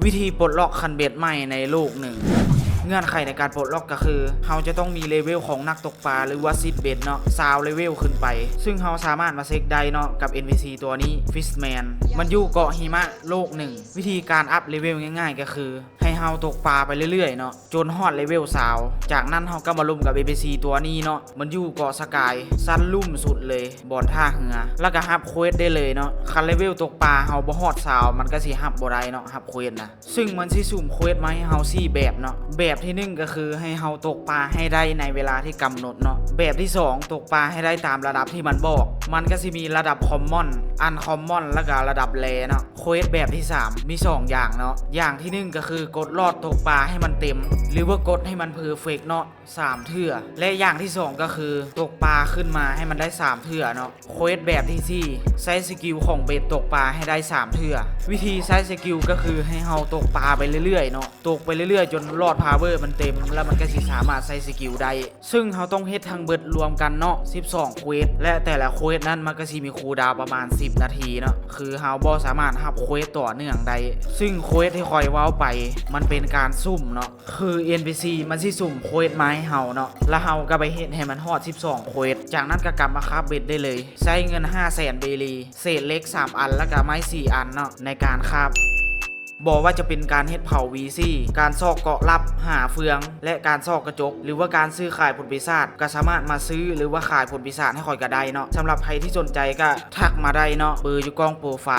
ວິທີປົດລັອກຄັນເບັດໃໝ່ໃນໂລກໜຶ່ງ. ເງື່ອນໄຂໃນການປົດລັອກກໍຄື ເຮົາຈະຕ້ອງມີເລເວວຂອງນັກຕົກປາ ຫຼືວ່າຊີດເບັດເນາະ ຊາວເລເວວຂຶ້ນໄປ ຊຶ່ງເຮົາສາມາດມາເຊັກໄດ້ເນາະ ກັບ ເອັນ ພີ ຊີ ຕົວນີ້ Fishman ມັນຢູ່ເກາະຫິມະໂລກໜຶ່ງ. ວິທີການອັບເລເວວງ່າຍໆກໍຄື ໃຫ້ເຮົາຕົກປາໄປເລື້ອຍໆເນາະ ຈົນຮອດເລເວວຊາວ ຈາກນັ້ນເຮົາກໍມາລົມກັບ ເອັນ ພີ ຊີ ຕົວນີ້ເນາະ ມັນຢູ່ເກາະສະກາຍ ຊັ້ນລຸ່ມສຸດເລີຍ ບ່ອນທ່າເຮືອ ແລ້ວກໍຮັບເຄວດໄດ້ເລີຍເນາະ. ຄັນເລເວວຕົກປາເຮົາບໍ່ຮອດຊາວ ມັນກໍຊິຮັບບໍ່ໄດ້ເນາະ ຮັບເຄວດນະ. ຊຶ່ງມັນຊິສຸ່ມເຄວດມາໃຫ້ເຮົາສີ່ແບບເນາະ. ແບບທີໜຶ່ງກໍຄືໃຫ້ເຮົາຕົກປາໃຫ້ໄດ້ໃນເວລາທີ່ກຳນົດເນາະ. ແບບທີສອງ ຕົກປາໃຫ້ໄດ້ຕາມລະດັບທີ່ມັນບອກ. ມັນກໍຊິມີລະດັບ Common Uncommon ແລ້ວກໍລະດັບ Rare ເນາະ. ເຄວດແບບທີສາມ ມີສອງຢ່າງເນາະ. ຢ່າງທີໜຶ່ງກໍຄືກົດລອດຕົກປາໃຫ້ມັນເຕັມ ຫຼືວ່າກົດໃຫ້ມັນ perfect ເນາະ ສາມເທື່ອ ແລະ ຢ່າງທີສອງກໍຄືຕົກປາຂຶ້ນມາໃຫ້ມັນໄດ້ສາມເທື່ອເນາະ. ເຄວດແບບທີສີ່ ໃຊ້ສະກິວຂອງເບັດຕົກປາໃຫ້ໄດ້ສາມເທື່ອ. ວິທີໃຊ້ສະກິວກໍຄືໃຫ້ເຮົາຕົກປາໄປເລື້ອຍໆເນາະ ຕົກໄປເລື້ອຍໆຈົນລອດ power ມັນເຕັມ ແລ້ວມັນກໍຊິສາມາດໃຊ້ສະກິວໄດ້. ຊຶ່ງເຮົາຕ້ອງເຮັດທັງເບິດລວມກັນເນາະ ສິບສອງເຄວດ ແລະ ແຕ່ລະເຄວດນັ້ນມັນກໍຊິມີຄູດາວປະມານສິບນາທີເນາະ ຄືເຮົາບໍ່ສາມາດຮັບເຄວດຕໍ່ເນື່ອງໄດ້. ຊຶ່ງເຄວດທີ່ຂ້ອຍເວົ້າໄປ ມັນເປັນການສຸ່ມເນາະ ຄື ເອັນ ພີ ຊີ ມັນຊິສຸ່ມເຄວດມາໃຫ້ເຮົາເນາະ ແລ້ວເຮົາກໍໄປເຮັດໃຫ້ມັນຮອດສິບສອງເຄວດ ຈາກນັ້ນກໍກັບມາຄາບເບັດໄດ້ເລີຍ. ໃຊ້ເງິນຫ້າແສນເບລີ ເສດເຫຼັກສາມອັນ ແລ້ວກໍໄມ້ສີ່ອັນເນາະ ໃນການຄາບ. ບໍ່ວ່າຈະເປັນການເຮັດເຜົາ VC ການຊອກເກາະລັບ ຫາເຟືອງ ແລະ ການຊອກກະຈົກ ຫຼືວ່າການຊື້ຂາຍຜົນປີສາດ ກໍສາມາດມາຊື້ ຫຼືວ່າຂາຍຜົນປີສາດໃຫ້ຂ້ອຍກໍໄດ້ເນາະ. ສຳລັບໃຜທີ່ສົນໃຈກໍທັກມາໄດ້ເນາະ ເບີຢູ່ກ້ອງໂປຣໄຟ